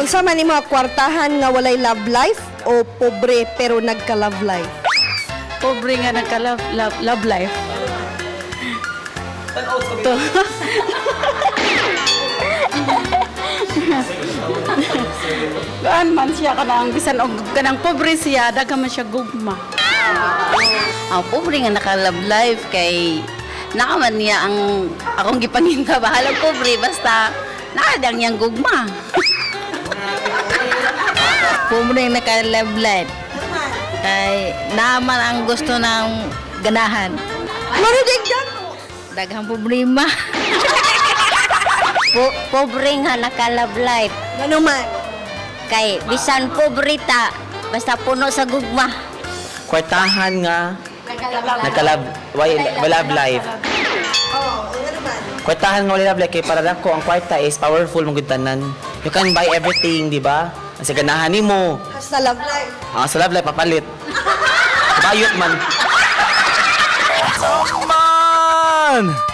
Unsa man nimo, kwartahan nga walay love life o pobre pero nagka-love life? Pobre nga nagka-love love, love life. To. Kuan man siya, kanang bisan og kanang pobre siya, daghan man siya gugma. Ang pobre nga naka-love life kay nakaman niya ang akong gipanginta, bahala pobre basta naadang niyang gugma. Pobre naka love life. Kay naman ang gusto ng ganahan. Marinig yan! Daghang problema. Pobre nga naka-love life. Ano man? Kay bisan pobre ta, basta puno sa gugma. Kwartahan nga nagka-love, why, love life. Oo, ano man? Kwartahan nga wala love life kay para lang ko ang kwarta is powerful mong tanan. You can buy everything, di ba? Ang sa ganahan nimo. Hasta love life. Ang sa love life papalit. Bayot man. Man!